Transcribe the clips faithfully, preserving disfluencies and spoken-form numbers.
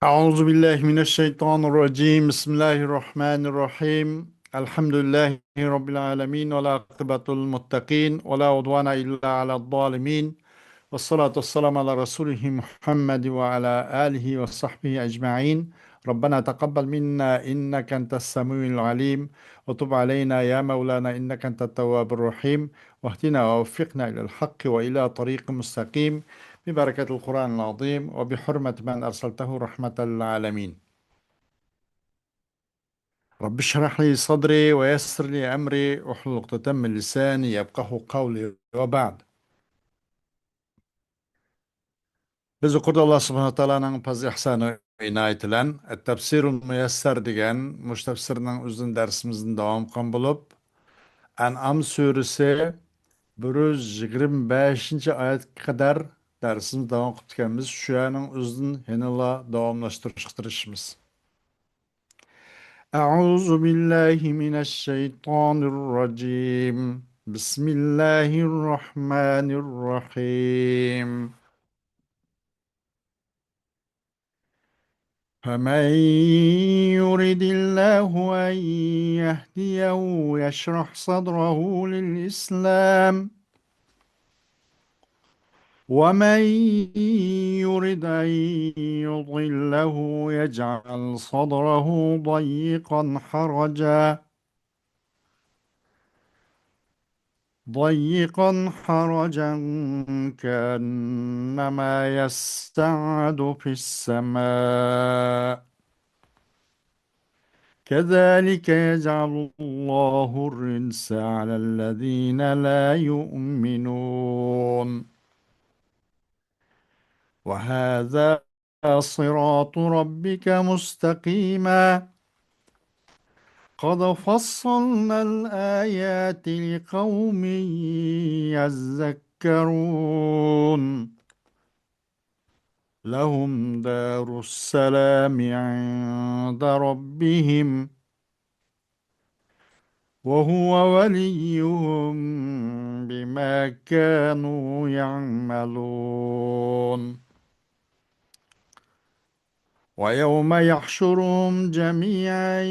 أعوذ بالله من الشيطان الرجيم. بسم الله الرحمن الرحيم. الحمد لله رب العالمين، والعاقبة للمتقين، ولا عدوان إلا على الظالمين، والصلاة والسلام على رسوله محمد وعلى آله وصحبه أجمعين. ربنا تقبل منا إنك أنت السميع العليم، وتب علينا يا مولانا إنك أنت التواب الرحيم، واهدنا ووفقنا إلى الحق وإلى طريق مستقيم، ببركة القرآن العظيم وبحرمة من أرسلته رحمة للعالمين. رب اشرح لي صدري ويسر لي أمري واحلل عقدة من لساني يفقهوا قولي وبعد. بىز يۇقىرىدا ئاللا سۇبھانەھۇ تائالانىڭ پەزلى ئىھسانى ئىنايىتى بىلەن تەپسىرۇل مۇيەسسەر دېگەن مۇشۇ تەپسىرنىڭ ئۆزىدىن دەرسىمىزنى داۋام قىلغان بولۇپ، ئەنئام سۈرىسى بىر يۈز يىگىرمە بەشىنچى ئايەتكە قەدەر دەرسىمىزنى داۋام قىلىپتىكەنمىز. شۇ يەرنىڭ ئۆزىدىن يەنىلا داۋاملاشتۇرۇشقا تىرىشىمىز. أعوذ بالله من الشيطان الرجيم. بسم الله الرحمن الرحيم. فمن يرد الله أن يهديه يشرح صدره للإسلام، ومن يرد أن يضله يجعل صدره ضيقا حرجا، ضيقا حرجا كأنما يصعد في السماء، كذلك يجعل الله الرجس على الذين لا يؤمنون. وهذا صراط ربك مستقيما. قد فصلنا الآيات لقوم يذكرون. لهم دار السلام عند ربهم وهو وليهم بما كانوا يعملون. ويوم يحشرهم جميعا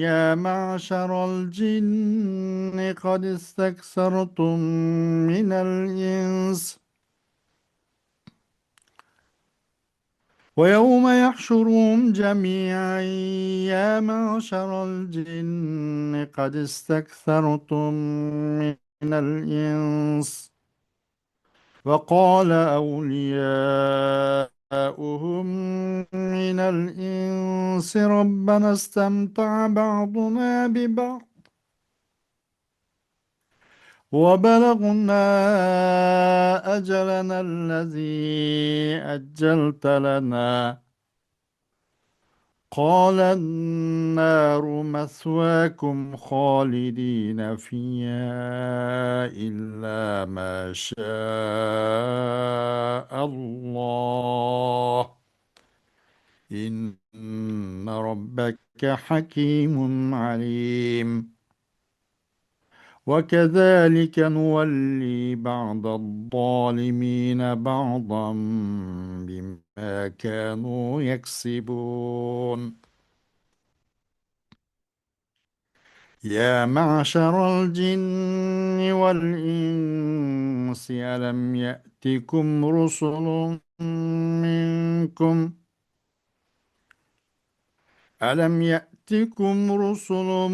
يا معشر الجن قد استكثرتم من الإنس ويوم يحشرهم جميعا يا معشر الجن قد استكثرتم من الإنس وقال أولياؤهم من الإنس ربنا استمتع بعضنا ببعض وبلغنا أجلنا الذي أجلت لنا قال النار مثواكم خالدين فيها إلا ما شاء الله إن ربك حكيم عليم. وكذلك نولي بعض الظالمين بعضا بما كانوا يكسبون. يا معشر الجن والإنس ألم يأتكم رسل منكم ألم يأتكم رسل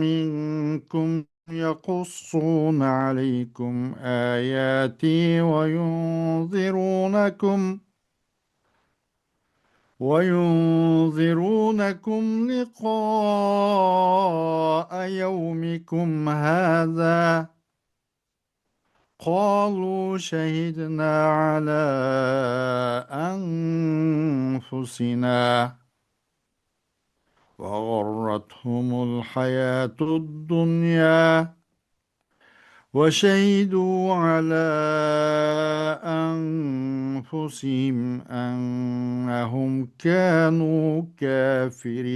منكم يقصون عليكم آياتي وينذرونكم وينذرونكم لقاء يومكم هذا قالوا شهدنا على أنفسنا وغرتهم الحياة الدنيا وشهدوا على أنفسهم أنهم كانوا كافرين.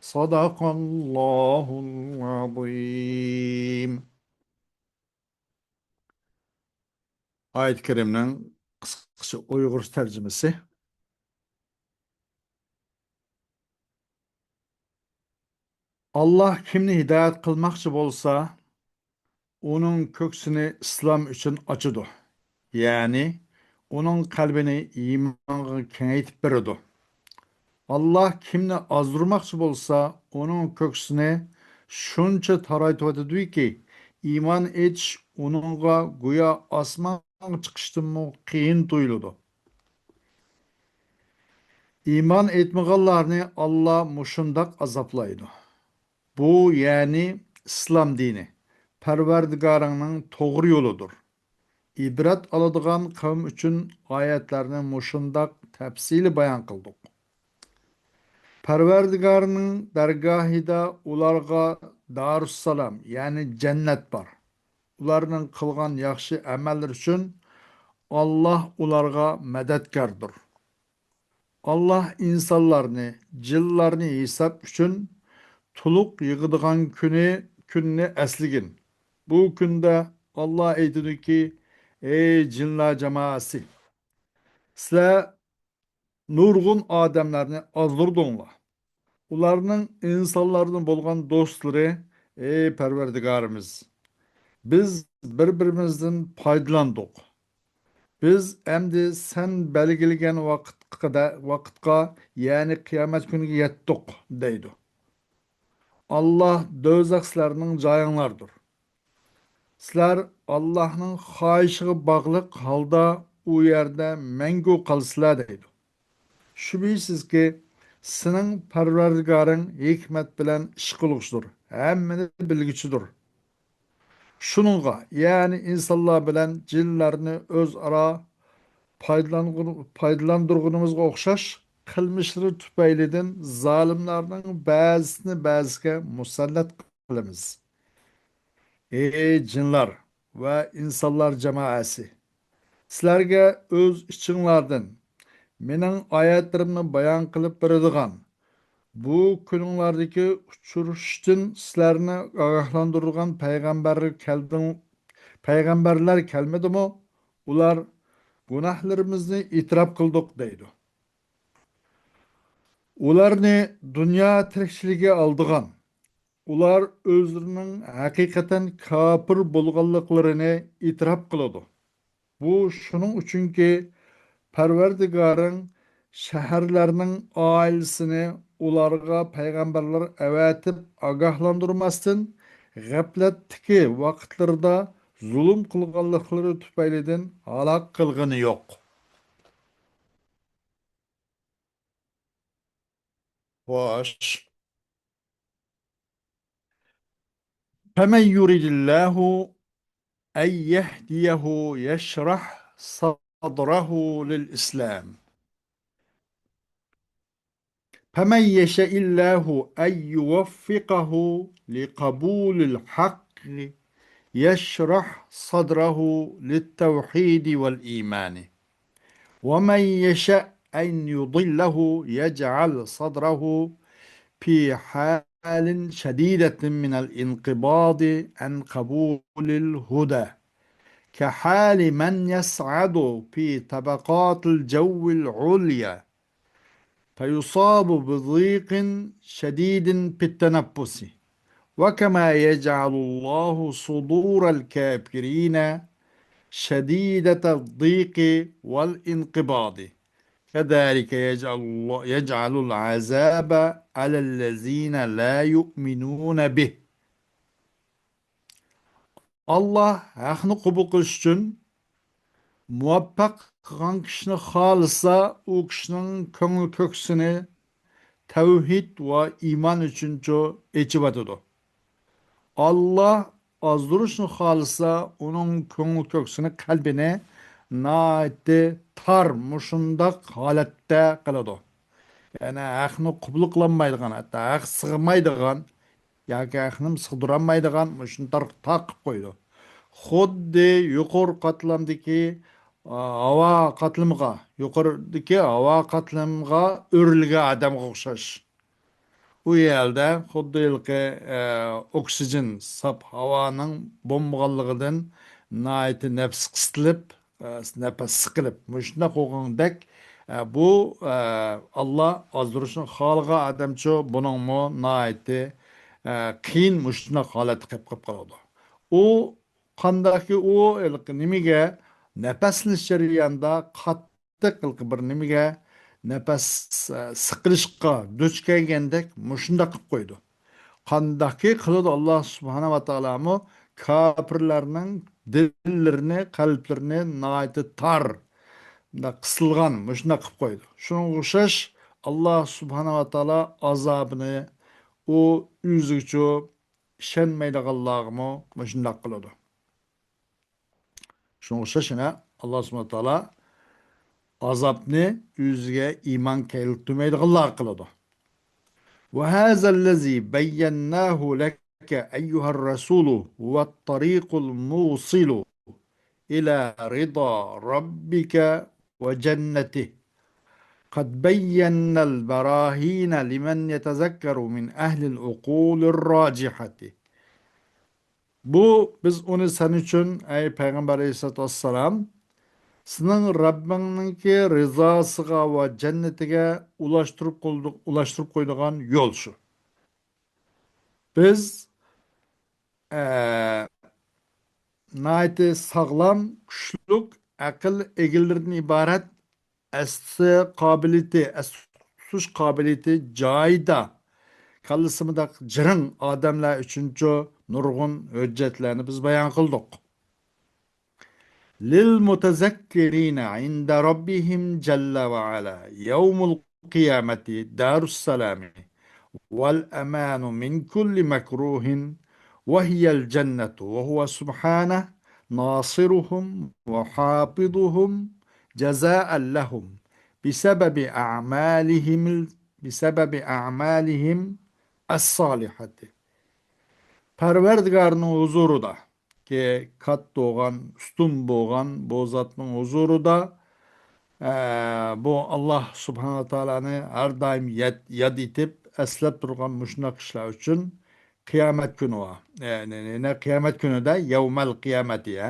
صدق الله العظيم. ئايەت كەرىمنىڭ قىسقا قىسقىچە ئۇيغۇرچە تەرجىمىسى. ئاللاھ كىمنى ھىدايەت قىلماقچى بولسا، ئۇنىڭ كۆكسىنى ئىسلام ئۈچۈن ئاچىدۇ. يەنى ئۇنىڭ قەلبىنى ئىمانغا كېڭەيتىپ بېرىدۇ. ئاللاھ كىمنى ئازدۇرماقچى بولسا، ئۇنىڭ كۆكسىنى شۇنچە تارايتىۋاتىدۇكى، ئىمان ئېيتىش ئۇنىڭغا گويا ئاسمانغا چىقىشتىنمۇ قىيىن تۇيۇلىدۇ. ئىمان ئېيتمىغانلارنى ئاللاھ مۇشۇنداق ئازابلايدۇ. بۇ، يەنى ئىسلام دىنى، پەرۋەردىگارىڭنىڭ توغرا يولىدۇر. ئىبرەت ئالىدىغان قەۋم ئۈچۈن ئايەتلەرنى مۇشۇنداق تەپسىلىي بايان قىلدۇق. پەرۋەردىگارىنىڭ دەرگاھىدا ئۇلارغا دارۇسسالام، يەنى جەننەت بار. ئۇلارنىڭ قىلغان ياخشى ئەمەللىرى ئۈچۈن ئاللاھ ئۇلارغا مەدەتكاردۇر. ئاللاھ ئىنسانلارنى، جىنلارنى ھېساب ئۈچۈن تولۇق يىغىدىغان كۈنى، كۈننى ئەسلىگىن. بۇ كۈندە ئاللاھ ئېيتىدۇكى، ئەي جىنلار جامائەسى! سىلەر نۇرغۇن ئادەملەرنى ئازدۇردۇڭلار. ئۇلارنىڭ ئىنسانلاردىن بولغان دوستلىرى، ئەي پەرۋەردىگارىمىز! بىز بىر-بىرىمىزدىن پايدىلاندۇق. بىز ئەمدى سەن بەلگىلىگەن ۋاقىتقا، ۋاقىتقا، يەنى قىيامەت كۈنىگە يەتتۇق، دەيدۇ. ئاللاھ، دوزاخ سىلەرنىڭ جايىڭلاردۇر. سىلەر ئاللاھنىڭ خاھىشىغا باغلىق ھالدا ئۇ يەردە مەڭگۈ قالىسىلەر، دەيدۇ. شۈبھىسىزكى، سېنىڭ پەرۋەردىگارىڭ ھېكمەت بىلەن ئىش قىلغۇچىدۇر، ھەممىنى بىلگۈچىدۇر. شۇنىڭغا، يەنى ئىنسانلار بىلەن جىنلارنى ئۆزئارا پايدىلانغۇ-، پايدىلاندۇرغىنىمىزغا ئوخشاش قىلمىشلىرى تۈپەيلىدىن زالىملارنىڭ بەزىسىنى بەزىسىگە مۇسەللەت قىلىمىز. ئەي جىنلار ۋە ئىنسانلار جامائەسى! سىلەرگە ئۆز ئىچىڭلاردىن مېنىڭ ئايەتلىرىمنى بايان قىلىپ بېرىدىغان، بۇ كۈنۈڭلاردىكى ئۇچرىشىشتىن سىلەرنى ئاگاھلاندۇرىدىغان پەيغەمبەرلەر كەلدىڭ-، پەيغەمبەرلەر كەلمىدىمۇ؟ ئۇلار، گۇناھلىرىمىزنى ئېتىراپ قىلدۇق، دەيدۇ. ئۇلارنى دۇنيا تىرىكچىلىكى ئالدىغان، ئۇلار ئۆزلىرىنىڭ ھەقىقەتەن كاپىر بولغانلىقلىرىنى ئېتىراپ قىلىدۇ. بۇ شۇنىڭ ئۈچۈنكى، پەرۋەردىگارىڭ شەھەرلەرنىڭ ئاھالىسىنى ئۇلارغا پەيغەمبەرلەر ئەۋەتىپ ئاگاھلاندۇرماستىن، غەپلەتتىكى ۋاقىتلىرىدا زۇلۇم قىلغانلىقلىرى تۈپەيلىدىن ھالاك قىلغىنى يوق. خوش. فمن يرد الله أن يهديه يشرح صدره للإسلام. فمن يشاء الله أن يوفقه لقبول الحق يشرح صدره للتوحيد والإيمان. ومن يشأ أن يضله يجعل صدره في حال شديدة من الانقباض عن قبول الهدى، كحال من يصعد في طبقات الجو العليا فيصاب بضيق شديد في التنفس، وكما يجعل الله صدور الكافرين شديدة الضيق والانقباض، كذلك يجعل الله، يجعل العذاب على الذين لا يؤمنون به. ئاللاھ ھەقنى قوبۇل قىلىش ئۈچۈن مۇۋەپپەق قىلغان كىشىنى خالىسا، ئۇ كىشىنىڭ كۆڭۈل كۆكسىنى تەۋھىد ۋە ئىمان ئۈچۈنچۇ ئېچىۋاتىدۇ. ئاللاھ ئازدۇرۇشنى خالىسا، ئۇنىڭ كۆڭۈل كۆكسىنى، قەلبىنى ناھايىتى تار، مۇشۇنداق ھالەتتە قىلىدۇ. يەنى ھەقنى قوبۇل قىلالمايدىغان، ھەتتا ھەق سىغمايدىغان ياكى ھەقنى سىغدۇرالمايدىغان مۇشۇنداق تار قىلىپ قويىدۇ. خۇددى يۇقىرى قاتلامدىكى، ئا، ھاۋا قاتلىمىغا، يۇقىرىدىكى ھاۋا قاتلىمىغا ئۆرۈلگەن ئادەمگە ئوخشاش. ئۇ يەردە خۇددى ھېلىقى، ئە، ئوكسىگېن، ساپ ھاۋانىڭ بولمىغانلىقىدىن ناھايىتى نەپسى قىستىلىپ، ئە، نەپەس سىقىلىپ، مۇشۇنداق بولغاندەك، ئە، بۇ، ئە، ئاللا ئازدۇرۇشنى خالىغان ئادەمچۇ، بۇنىڭمۇ ناھايىتى، ئە، قىيىن مۇشۇنداق ھالەتتە قېلىپ، قېلىپ قالىدۇ. ئۇ قانداقكى ئۇ ھېلىقى نېمىگە، نەپەسلىنىش جەريانىدا قاتتىق ھېلىقى بىر نېمىگە، نەپەس، ئە، سىقىلىشقا دۇچ كەلگەندەك مۇشۇنداق قىلىپ قويىدۇ. قانداقكى قىلىدۇ، ئاللا سۇبھانە ۋە تائالامۇ كاپىرلارنىڭ دىللىرىنى، قەلبلىرىنى ناھايىتى تار، مۇنداق قىسىلغان، مۇشۇنداق قىلىپ قويىدۇ. شۇنىڭغا ئوخشاش، ئاللا سۇبھانە ۋە تائالا ئازابىنى ئۇ ئۆزىگىچۇ ئىشەنمەيدىغانلارغىمۇ مۇشۇنداق قىلىدۇ. شۇنىڭغا ئوخشاش يەنە ئاللا سۇبھانە تائالا ئازابنى ئۆزىگە ئىمان كەلتۈرمەيدىغانلار قىلىدۇ. وهذا الذي بيناه لك أيها الرسول هو الطريق الموصل إلى رضا ربك وجنته. قد بينا البراهين لمن يتذكر من أهل العقول الراجحة. بۇ، بىز ئۇنى سەن ئۈچۈن، ئەي پەيغەمبەر ئەلەيھىسسالاتۇ ۋەسسالام، سېنىڭ رەببىڭنىڭكى رىزاسىغا ۋە جەننىتىگە ئۇلاشتۇرۇپ قويدۇق، ئۇلاشتۇرۇپ قويىدىغان يول شۇ. بىز، ئە، ناھايىتى ساغلام، كۈچلۈك، ئەقىل ئىگىلىرىدىن ئىبارەت ئەسلى قابىلىيىتى، ئەس تۇتۇش قابىلىيىتى جايىدا، كاللىسى مۇنداق جىرىڭ ئادەملەر ئۈچۈنچۇ نۇرغۇن ھۆججەتلەرنى بىز بايان قىلدۇق. للمتذكرين عند ربهم جل وعلا يوم القيامة دار السلام والأمان من كل مكروه وهي الجنة وهو سبحانه ناصرهم وحافظهم جزاء لهم بسبب أعمالهم، بسبب أعمالهم الصالحة. پەرۋەردىگارنىڭ ھۇزۇرىدا، كى، كاتتا بولغان، ئۈستۈن بولغان بۇ زاتنىڭ ھۇزۇرىدا، ئە، بۇ ئاللا سۇبھانەھۇ ۋە تائالانى ھەر دائىم ياد، ياد ئېتىپ، ئەسلەپ تۇرغان مۇشۇنداق كىشىلەر ئۈچۈن قىيامەت كۈنى بار. يەنى، يەنى قىيامەت كۈنىدە يەۋمەل قىيامەتى، يە.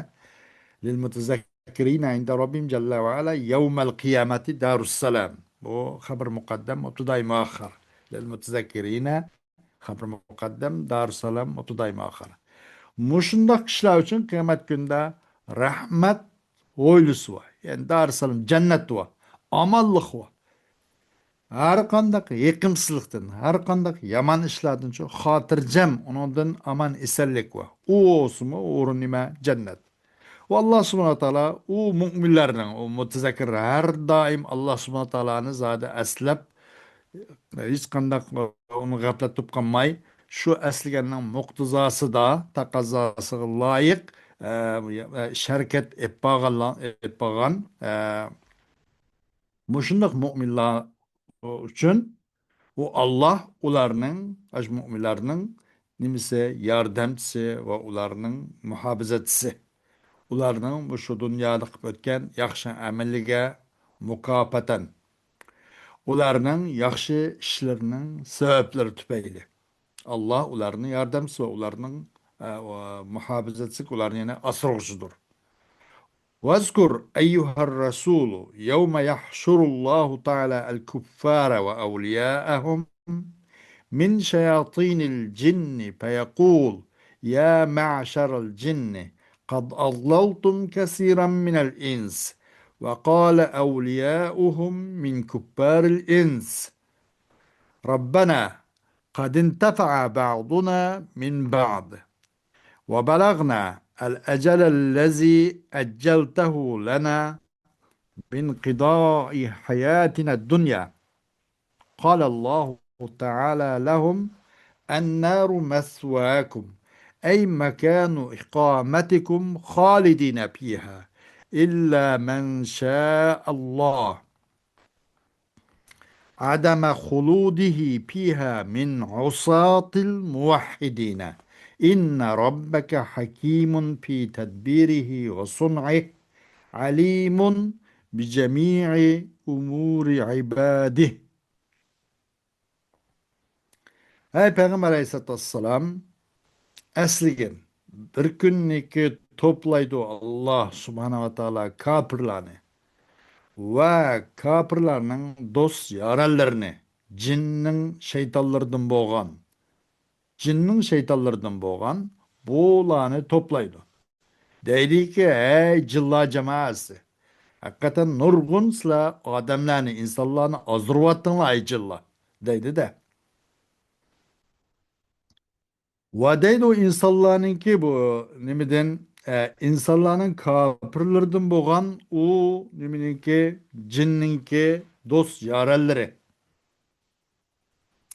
للمتذكرين عند ربهم جل وعلا يوم القيامة دار السلام. بۇ خەبەر مۇقەددەم، مۇبتىدا مۇئەخخەر. للمتذكرين خەبەر مۇقەددەم، دارۇسسالام مۇبتىدا مۇئەخخەر. مۇشۇنداق كىشىلەر ئۈچۈن قىيامەت كۈنىدە رەھمەت ھويلىسى بار. يەنى دارۇسسالام جەننەت بار. ئامانلىق بار. ھەر قانداق يېقىمسىزلىقتىن، ھەر قانداق يامان ئىشلاردىن شۇ خاتىرجەم، ئۇنىڭدىن ئامان ئېسەنلىك بار. ئۇ بولسىمۇ ئورۇن نېمە؟ جەننەت. ۋە ئاللا سۇبھانەھۇ ۋە تائالا ئۇ مۇئمىنلارنىڭ، ئۇ مۇتەزەككىر، ھەر دائىم ئاللا سۇبھانەھۇ ۋە تائالانى زادى ئەسلەپ، ھېچقانداق ئۇنى غەپلەت تۇتۇپ قالماي، شۇ ئەسلىگەننىڭ مۇقتىزاسىدا، تەقەززاسىغا لايىق، ئە، ئىش ھەرىكەت ئېلىپ بارغانلار، ئېلىپ بارغان، ئە، مۇشۇنداق مۇئمىنلار ئۈچۈن ئۇ ئاللا ئۇلارنىڭ، ئاشۇ مۇئمىنلارنىڭ نېمىسى، ياردەمچىسى ۋە ئۇلارنىڭ مۇھاپىزەتچىسى. ئۇلارنىڭ مۇشۇ دۇنيادا قىلىپ ئۆتكەن ياخشى ئەمىلىگە مۇكاپاتەن، ئۇلارنىڭ ياخشى ئىشلىرىنىڭ سەۋەبلىرى تۈپەيلى ئاللا ئۇلارنىڭ ياردەمچىسى ۋە ئۇلارنىڭ، ئە، مۇھاپىزەتچىسى، ئۇلارنى يەنە ئاسرىغۇچىدۇر. واذكر أيها الرسول يوم يحشر الله تعالى الكفار وأولياءهم من شياطين الجن فيقول: يا معشر الجن قد أضللتم كثيرا من الإنس، وقال أولياؤهم من كفار الإنس: ربنا قد انتفع بعضنا من بعض، وبلغنا الأجل الذي أجلته لنا بانقضاء حياتنا الدنيا. قال الله تعالى لهم: النار مثواكم، أي مكان إقامتكم خالدين فيها، إلا من شاء الله. عدم خلوده فيها من عصاة الموحدين. إن ربك حكيم في تدبيره وصنعه، عليم بجميع أمور عباده. ئەي پەيغەمبەر ئەلەيھىسسالاتۇ ۋەسسالام، ئەسلىگىن، بىر كۈننىكى توپلايدۇ ئاللا سۇبھانەھۇ ۋە تائالا كاپىرلارنى ۋە كاپىرلارنىڭ دوست يارەنلىرىنى، جىننىڭ شەيتانلىرىدىن بولغان، جىننىڭ شەيتانلىرىدىن بولغان بۇلارنى توپلايدۇ. دەيدىكى، ھەي جىنلار جامائەسى، ھەقىقەتەن نۇرغۇن سىلەر ئادەملەرنى، ئىنسانلارنى ئازدۇرۇۋەتتىڭلار، ھەي جىنلار، دەيدۇ-دە. ۋە دەيدۇ، ئىنسانلارنىڭكى بۇ نېمىدىن، ئە، ئىنسانلارنىڭ كاپىرلىرىدىن بولغان ئۇ نېمىنىڭكى، جىننىڭكى دوست يارەنلىرى.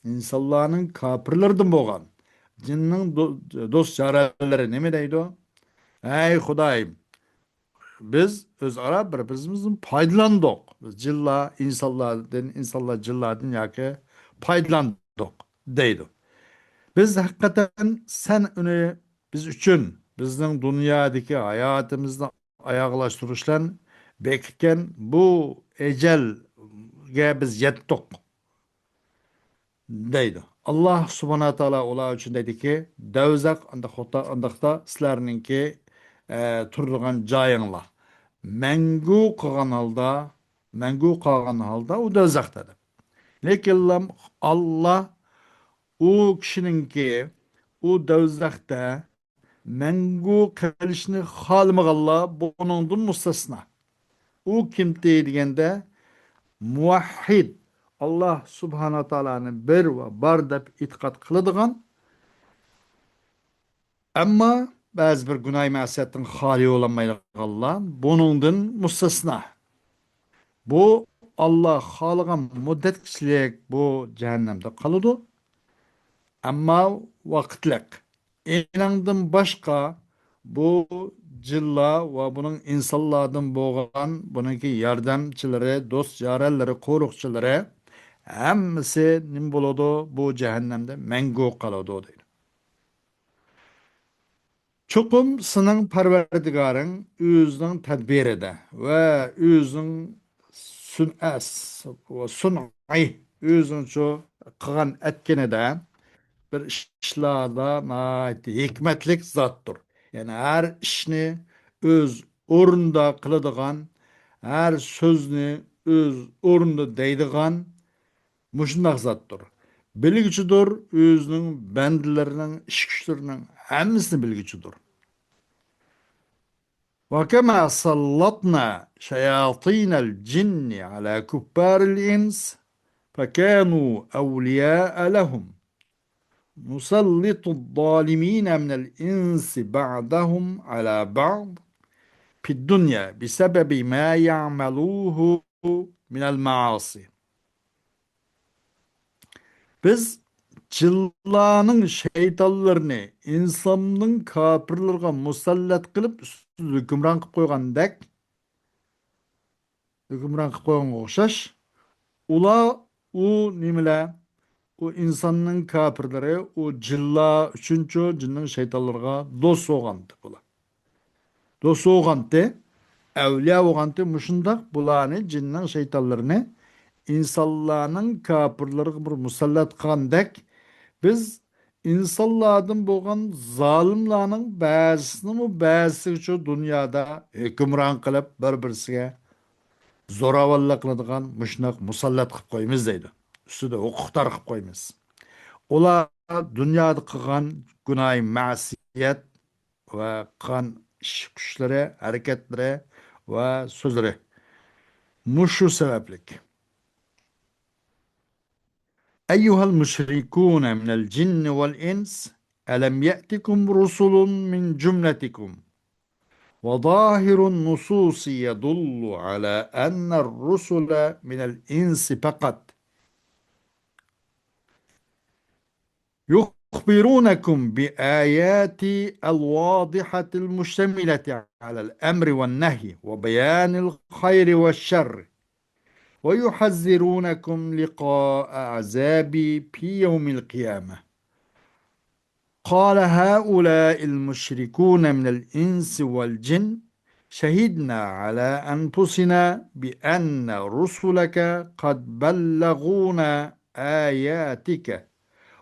ئىنسانلارنىڭ كاپىرلىرىدىن بولغان جىننىڭ دو-، دوست يارەنلىرى نېمە دەيدۇ؟ ھەي خۇدايىم، بىز ئۆزئارا بىر-بىرىمىزدىن پايدىلاندۇق. بىز جىنلار ئىنسانلاردىن، ئىنسانلار جىنلاردىن ياكى پايدىلاندۇق دەيدۇ. بىز ھەقىقەتەن سەن ئۇنى بىز ئۈچۈن، بىزنىڭ دۇنيادىكى ھاياتىمىزنى ئاياغلاشتۇرۇش بىلەن بېكىتكەن بۇ ئەجەلگە بىز يەتتۇق. دەيدۇ. ئاللا سۇبھانەھۇ ۋە تائالا ئۇلار ئۈچۈن دەيدىكى، دەۋزەخ ئانداق خوتا-، ئانداقتا سىلەرنىڭكى، ئە، تۇرىدىغان جايىڭلار. مەڭگۈ قالغان ھالدا، مەڭگۈ قالغان ھالدا ئۇ دەۋزەختە دەپ. لېكىنلا ئاللا ئۇ كىشىنىڭكى ئۇ دەۋزەختە مەڭگۈ قېلىشنى خالىمىغانلار بۇنىڭدىن مۇستەسنا. ئۇ كىمتى دېگەندە، مۇۋەھھىد، ئاللا سۇبھانەھۇ ۋە تائالانى بىر ۋە بار دەپ ئېتىقاد قىلىدىغان، ئەمما بەزى بىر گۇناھ مەسىيەتتىن خالىي بولالمايدىغانلار بۇنىڭدىن مۇستەسنا. بۇ ئاللا خالىغان مۇددەتكىچىلىك بۇ جەھەننەمدە قالىدۇ. ئەمما ۋاقىتلىق. ئېنىڭدىن باشقا بۇ جىنلار ۋە بۇنىڭ ئىنسانلاردىن بولغان بۇنىڭكى ياردەمچىلىرى، دوست يارەنلىرى، قورۇقچىلىرى ھەممىسى نېمە بولىدۇ؟ بۇ جەھەننەمدە مەڭگۈ قالىدۇ دەيدۇ. چوقۇم سېنىڭ پەرۋەردىگارىڭ ئۆزىنىڭ تەدبىرىدە ۋە ئۆزىنىڭ سۈنئەس-، سۇنئى، ئۆزىنىڭ شۇ قىلغان ئەتكىنىدە بىر ئىشلاردا ناھايىتى ھېكمەتلىك زاتتۇر. يەنى ھەر ئىشنى ئۆز ئورنىدا قىلىدىغان، ھەر سۆزنى ئۆز ئورنىدا دەيدىغان، مۇشۇنداق زاتتۇر. بىلگۈچىدۇر، ئۆزىنىڭ بەندىلىرىنىڭ ئىش-كۈچلىرىنىڭ ھەممىسىنى بىلگۈچىدۇر. وكما سلطنا شياطين الجن على كفار الإنس فكانوا أولياء لهم نسلط الظالمين من الإنس بعضهم على بعض في الدنيا بسبب ما يعملوه من المعاصي. بىز جىنلارنىڭ شەيتانلىرىنى ئىنساننىڭ كاپىرلىرىغا مۇسەللەت قىلىپ، ئۈستىدە ھۆكۈمران قىلىپ قويغاندەك، ھۆكۈمران قىلىپ قويغانغا ئوخشاش، ئۇلار، ئۇ نېمىلەر، ئۇ ئىنساننىڭ كاپىرلىرى، ئۇ جىنلار ئۈچۈنچۇ، جىننىڭ شەيتانلىرىغا دوست بولغانتى بۇلار. دوست بولغانتى، ئەۋلىيا بولغانتى، مۇشۇنداق بۇلارنى، جىننىڭ شەيتانلىرىنى ئىنسانلارنىڭ كاپىرلىرىغا بىر مۇسەللەت قىلغاندەك، بىز ئىنسانلاردىن بولغان زالىملارنىڭ بەزىسىنىمۇ بەزىسىگىچۇ دۇنيادا ھۆكۈمران قىلىپ، بىر-بىرسىگە زوراۋانلىق قىلىدىغان مۇشۇنداق مۇسەللەت قىلىپ قويىمىز دەيدۇ. ئۈستىدە ھوقۇقدار قىلىپ قويىمىز. ئۇلار دۇنيادا قىلغان گۇناھى مەسىيەت ۋە قىلغان ئىش-كۈچلىرى، ھەرىكەتلىرى ۋە سۆزلىرى مۇشۇ سەۋەبلىك. أيها المشركون من الجن والإنس ألم يأتكم رسل من جملتكم وظاهر النصوص يدل على أن الرسل من الإنس فقط يخبرونكم بآيات الواضحة المشتملة على الأمر والنهي وبيان الخير والشر ويحذرونكم لقاء عذابي في يوم القيامة. قال هؤلاء المشركون من الإنس والجن: شهدنا على أنفسنا بأن رسلك قد بلغونا آياتك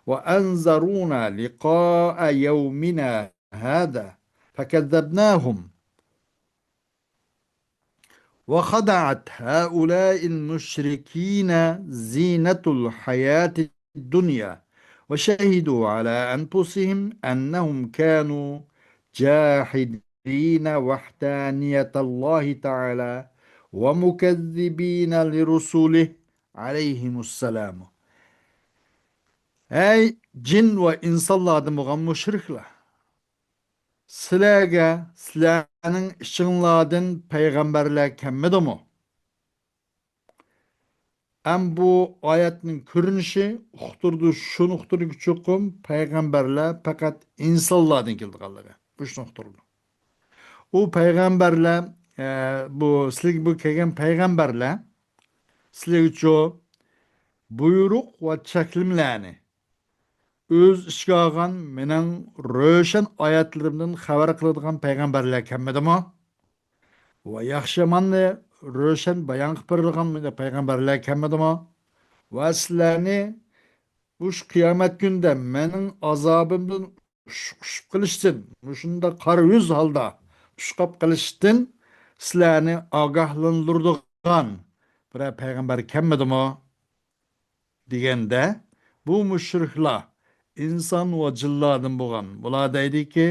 وأنذرونا لقاء يومنا هذا فكذبناهم وخدعت هؤلاء المشركين زينة الحياة الدنيا وشهدوا على أنفسهم أنهم كانوا جاحدين وحدانية الله تعالى ومكذبين لرسله عليهم السلام. ئەي جىن ۋە ئىنسانلاردىن بولغان مۇشرىكلار! سىلەرگە سىلەرنىڭ ئىچىڭلاردىن پەيغەمبەرلەر كەلمىدىمۇ؟ ئەم بۇ ئايەتنىڭ كۆرۈنۈشى ئۇقتۇرىدۇ، شۇنى ئۇقتۇرىدۇكى، چوقۇم پەيغەمبەرلەر پەقەت ئىنسانلاردىن كېلىدىغانلىقى. مۇشۇنى ئۇقتۇرىدۇ. ئۇ پەيغەمبەرلەر، ئە، بۇ سىلەرگە بۇ كەلگەن پەيغەمبەرلەر سىلەرگىچۇ بۇيرۇق ۋە چەكلىمىلەرنى ئۆز ئىچىگە ئالغان مېنىڭ روشەن ئايەتلىرىمدىن خەۋەر قىلىدىغان پەيغەمبەرلەر كەلمىدىمۇ؟ ۋە ياخشى ياماننى روشەن بايان قىلىپ بېرىدىغان پەيغەمبەرلەر كەلمىدىمۇ؟ ۋە سىلەرنى مۇشۇ قىيامەت كۈنىدە مېنىڭ ئازابىمدىن ئۇش-، ئۇشۇپ قېلىشتىن، مۇشۇنداق قارا يۈز ھالدا ئۇشقاپ قېلىشتىن سىلەرنى ئاگاھلاندۇرىدىغان بىرەر پەيغەمبەر كەلمىدىمۇ؟ دېگەندە، بۇ مۇشرىكلار ئىنسان ۋە جىنلاردىن بولغان. بۇلار دەيدىكى،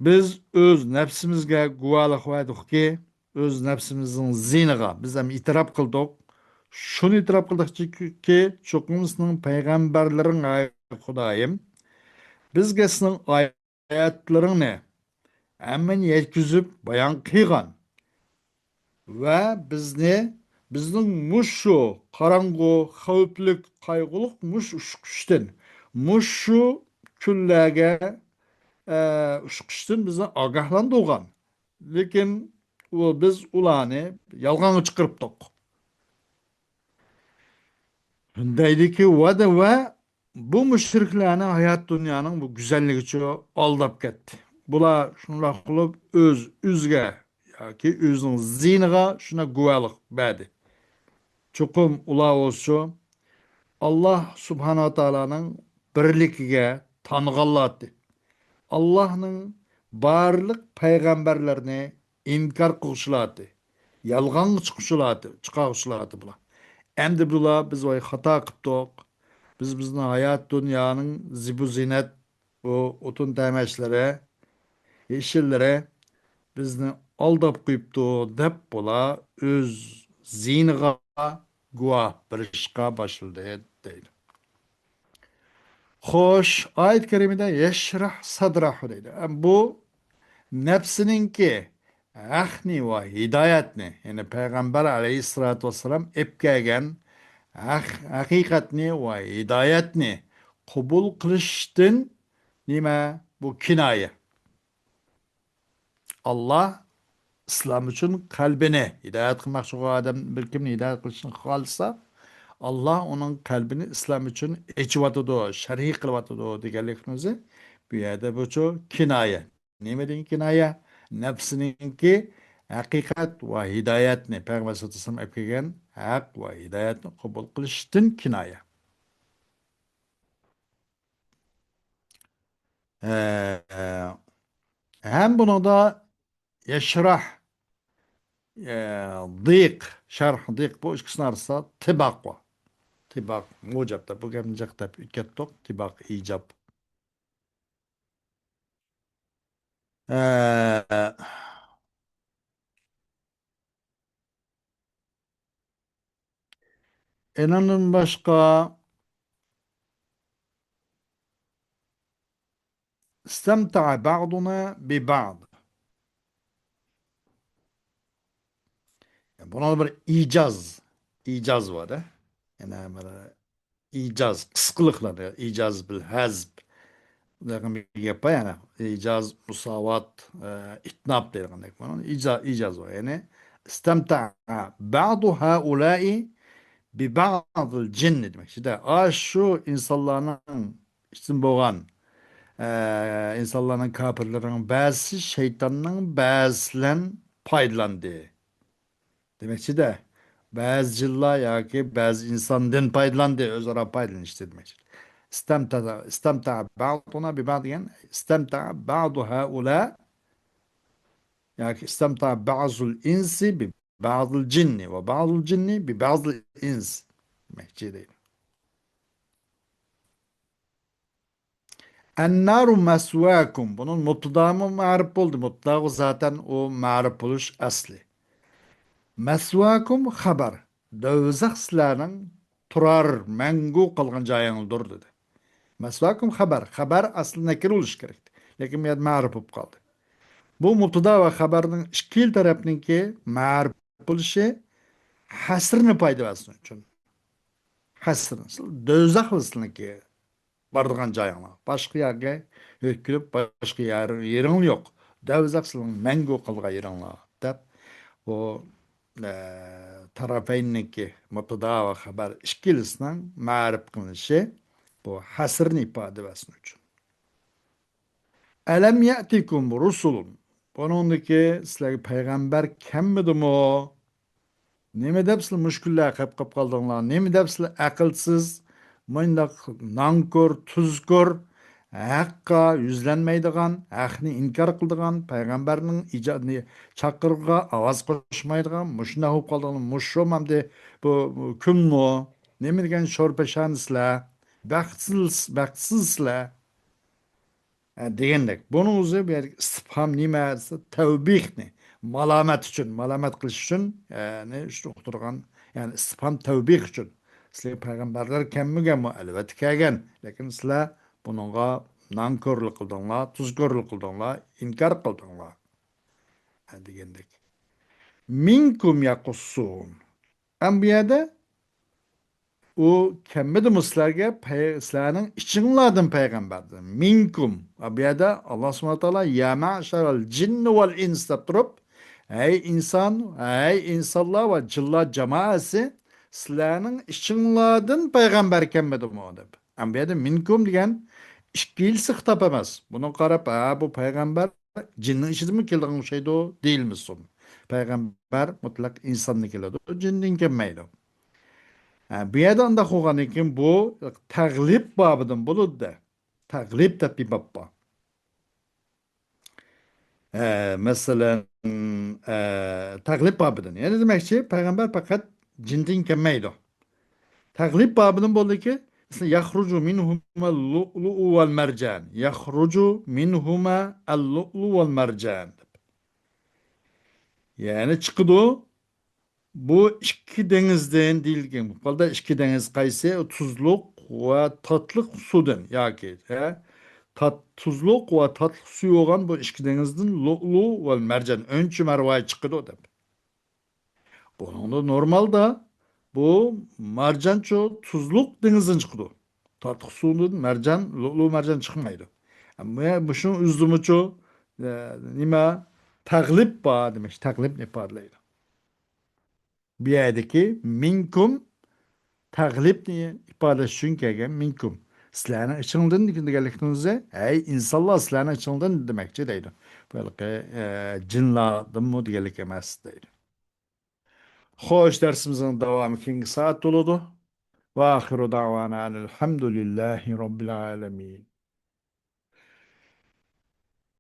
بىز ئۆز نەپسىمىزگە گۇۋاھلىق بەردۇقكى، ئۆز نەپسىمىزنىڭ زىيىنىغا بىز ھەم ئېتىراپ قىلدۇق. شۇنى ئېتىراپ قىلدۇقكى، چوقۇم سېنىڭ پەيغەمبەرلىرىڭ، ئەي خۇدايىم، بىزگە سېنىڭ ئايەتلىرىڭنى ھەممىنى يەتكۈزۈپ بايان قىلغان ۋە بىزنى، بىزنىڭ مۇشۇ قاراڭغۇ، خەۋپلىك، قايغۇلۇق مۇشۇ ئۇشقۇشتىن، مۇشۇ كۈنلەرگە، ئە، ئۇشقۇشتىن بىزنى ئاگاھلاندۇرغان. لېكىن ئۇ، بىز ئۇلارنى يالغانغا چىقىرىپتۇق. دەيدىكى، ۋە دە، ۋە بۇ مۇشرىكلارنى ھايات دۇنيانىڭ بۇ گۈزەللىكىچۇ ئالداپ كەتتى. بۇلار شۇنداق قىلىپ ئۆز ئۆزىگە ياكى ئۆزىنىڭ زىيىنىغا شۇنداق گۇۋاھلىق بەردى. چوقۇم ئۇلار بولسىچۇ ئاللا سۇبھانەھۇ ۋە تائالانىڭ بىرلىكىگە تانغانلاتتى. ئاللانىڭ بارلىق پەيغەمبەرلىرىنى ئىنكار قىلغۇچىلاتتى. يالغانغا چىققۇچىلاتتى، چىقارغۇچىلاتتى بۇلار. ئەمدى بۇلار، بىز ۋاي خاتا قىپتۇق. بىز، بىزنىڭ ھايات دۇنيانىڭ زىبۇ زىننەت، بۇ ئوتۇن تەمەچلىرى، يېشىللىرى بىزنى ئالداپ قويۇپتۇ، دەپ بۇلار ئۆز زىيىنىغا گۇۋاھ بېرىشقا باشلىدى، دەيدۇ. خوش، ئايەت كەرىمىدە يەشرەھ سەدرەھۇ دەيدۇ. بۇ نەپسىنىڭكى ھەقنى ۋە ھىدايەتنى، يەنى پەيغەمبەر ئەلەيھىسسالاتۇ ۋەسسالام ئېلىپ كەلگەن ھەق، ھەقىقەتنى ۋە ھىدايەتنى قوبۇل قىلىشتىن نېمە؟ بۇ كىنايە. ئاللا ئىسلام ئۈچۈن قەلبىنى ھىدايەت قىلماقچى بولغان ئادەم بىر كىمنى ھىدايەت قىلىشنى خالىسا، ئاللا ئۇنىڭ قەلبىنى ئىسلام ئۈچۈن ئېچىۋاتىدۇ، شەرھى قىلىۋاتىدۇ دېگەنلىكىمىز بۇ يەردە بۇچۇ كىنايە. نېمىدىن كىنايە؟ نەپسىنىڭكى ھەقىقەت ۋە ھىدايەتنى، پەيغەمبەر سەللەللاھۇ ئەلەيھى ۋەسەللەم ئەلىپ كەلگەن ھەق ۋە ھىدايەتنى قوبۇل قىلىشتىن كىنايە. ئە، ھەم بۇنىڭدا يەشرەھ، ئە، دىق، شەرھ دىق، بۇ ئىككىسىنىڭ ئارىسىدا تىباق بار. تىباق مۇجەب دەپ، بۇ گەپنى جىق دەپ ئۆتكەتتۇق. تىباق ئىجاب. ئە، ئېنىڭدىن باشقا، استمتع بعضنا ببعض. بۇنىڭدا بىر ئىجاز، ئىجاز بار-دە. يەنە بىر ئىجاز، قىسقىلىقلار، ئىجاز بىل ھەزپ. بۇنداق بىر گەپ بار، يەنە ئىجاز، مۇساۋات، ئە، ئىتناب دەيدىغاندەك. بۇنىڭ ئىجا-، ئىجاز بار. يەنى، استمتع بعض هؤلاء ببعض الجن دېمەكچىدە. ئاشۇ ئىنسانلارنىڭ ئىچىدىن بولغان، ئە، ئىنسانلارنىڭ، كاپىرلارنىڭ بەزىسى شەيتاننىڭ بەزىسى بىلەن پايدىلاندى. دېمەكچىدە، بەزى جىنلار ياكى بەزى ئىنساندىن پايدىلاندى، ئۆزئارا پايدىلىنىشتى دېمەكچى. ئىستەمتەئە، ئىستەمتەئە بەئزۇنا بىبەئز دېگەن، ئىستەمتەئە بەئزۇ ھەئۇلا ياكى ئىستەمتەئە بەئزۇل ئىنسى بىبەئزىل جىننى ۋە بەئزۇل جىننى بىبەئزىل ئىنس دېمەكچى دەيدۇ. ئەننارۇ مەسۋاكۇم. بۇنىڭ مۇبتىدامۇ مەرۇپ بولدى. مۇبتىداغا زاتەن ئۇ مەرۇپ بولۇش ئەسلى. مەسۋاكۇم خەبەر. دوزاخ سىلەرنىڭ تۇرار، مەڭگۈ قالغان جايىڭدۇر دېدى. مەسۋاكۇم خەبەر. خەبەر ئەسلى نەكىر بولۇشى كېرەك. لېكىن بۇ يەردە مەرۇپ بولۇپ قالدى. بۇ مۇبتىدا ۋە خەبەرنىڭ ئىككىلا تەرەپنىڭكى مەرۇپ بولۇشى ھەسرىنى پايدا بەرسۇن ئۈچۈن. ھەسرىنى. دوزاخ سىلىنىڭكى بارىدىغان جايىڭلار. باشقا يەرگە يۆتكىلىپ، باشقا يەر، يېرىڭلار يوق. دوزاخ سىلىنىڭ مەڭگۈ قالغان يېرىڭلار، دەپ، بۇ، ئە، تەرەپەيننىڭكى مۇبتىدا ۋە خەبەر ئىككىلىسىنىڭ مەرۇپ قىلىنىشى بۇ ھەسرىنى ئىپادىلەش ئۈچۈن. ئەلەم يەئتىكۇم رۇسۇلۇن. بۇنىڭدىكى سىلەرگە پەيغەمبەر كەلمىدىمۇ؟ نېمە دەپ سىلەر مۇشۇ كۈنلەر قېپ قېپ قالدىڭلار؟ نېمە دەپ سىلەر ئەقىلسىز، مۇنداق نانكور، تۇزكور، ھەققە يۈزلەنمەيدىغان، ھەقنى ئىنكار قىلىدىغان، پەيغەمبەرنىڭ ئىجادىنى چاقىرىقىغا ئاۋاز قوشمايدىغان، مۇشۇنداق بولۇپ قالدىڭلار؟ مۇشۇ ئەمدى بۇ كۈنمۇ؟ نېمە دېگەن شورپەشانىسىلەر؟ بەختسىز، بەختسىزسىلەر. ھە، دېگەندەك. بۇنىڭ ئۆزى بۇ يەردىكى ئىستىپھام نېمە دېسە، تەۋبىخنى، مالامەت ئۈچۈن، مالامەت قىلىش ئۈچۈن، يەنى شۇ ئۇقتۇرغان، يەنى ئىستىپھام تەۋبىخ ئۈچۈن. سىلەرگە پەيغەمبەرلەر كەلمىگەنمۇ؟ ئەلۋەتتە كەلگەن. لېكىن سىلەر بۇنىڭغا نانكورلۇق قىلدىڭلار، تۇزكورلۇق قىلدىڭلار، ئىنكار قىلدىڭلار. ھە، دېگەندەك. مىنكۇم يەقۇسسۇن. ئەم بۇ يەردە ئۇ كەلمىدىمۇ سىلەرگە پەي-، سىلەرنىڭ ئىچىڭلاردىن پەيغەمبەر؟ مىنكۇم. بۇ يەردە ئاللا سۇبھانەھۇ ۋە تائالا يا مەشەرەل جىننى ۋەل ئىنس دەپ تۇرۇپ، ھەي ئىنسان، ھەي ئىنسانلار ۋە جىنلار جامائەسى، سىلەرنىڭ ئىچىڭلاردىن پەيغەمبەر كەلمىدىمۇ دەپ. ئەم بۇ يەردە مىنكۇم دېگەن ئىككىلىسى خىتاب ئەمەس. بۇنىڭغا قاراپ، ھە، بۇ پەيغەمبەر جىننىڭ ئىچىدىنمۇ كېلىدىغان ئوخشايدۇ دېيىلمىسۇن. پەيغەمبەر مۇتلەق ئىنساندىن كېلىدۇ، جىندىن كەلمەيدۇ. ھە، بۇ يەردە ئۇنداق بولغاندىن كېيىن بۇ تەغلىب بابىدىن بولىدۇ-دە. تەغلىب دەپ بىر باب بار. ھە، مەسىلەن، ھە، تەغلىب بابىدىن. يەنى دېمەكچى، پەيغەمبەر پەقەت جىندىن كەلمەيدۇ. تەغلىب بابىدىن بولدىكى، يەخرۇجۇ مىنھۇمەل لۇئلۇئۇ ۋەل مەرجان. يەخرۇجۇ مىنھۇمەل لۇئلۇئۇ ۋەل مەرجان. يەنى چىقىدۇ. بۇ ئىككى دېڭىزدىن دېيىلگەن. بۇ ھالدا ئىككى دېڭىز قايسى؟ تۇزلۇق ۋە تاتلىق سۇدىن ياكى، ھە، تات-، تۇزلۇق ۋە تاتلىق سۈيى بولغان بۇ ئىككى دېڭىزدىن لۇئلۇ ۋە مەرجان، ئۈنچە مەرۋايىت چىقىدۇ دەپ. بۇنىڭدا نورمالدا بۇ مارجانچۇ تۇزلۇق دېڭىزدىن چىقىدۇ. تاتلىق سۇدىن مەرجان، لۇئلۇ مەرجان چىقمايدۇ. ئەمما مۇشۇنىڭ ئۆزىمۇچۇ، ئە، نېمە؟ تەغلىب بار دېمەك، تەغلىبنى ئىپادىلەيدۇ. بۇ يەردىكى مىنكۇم تەغلىبنى ئىپادىلەش ئۈچۈن كەلگەن مىنكۇم. سىلەرنىڭ ئىچىڭدىن دېگەنلىكتىن ئۆزى، ھەي ئىنسانلار، سىلەرنىڭ ئىچىڭدىن دېمەكچى دەيدۇ. بۇ ھېلىقى، ئە، جىنلاردىنمۇ دېگەنلىك ئەمەس دەيدۇ. خوش، دەرسىمىزنىڭ داۋامى كېيىنكى سائەتتە بولىدۇ. ۋە ئاخىرۇ دەئۋانا ئەنىل ھەمدۇلىللاھى رەببىل ئالەمىن.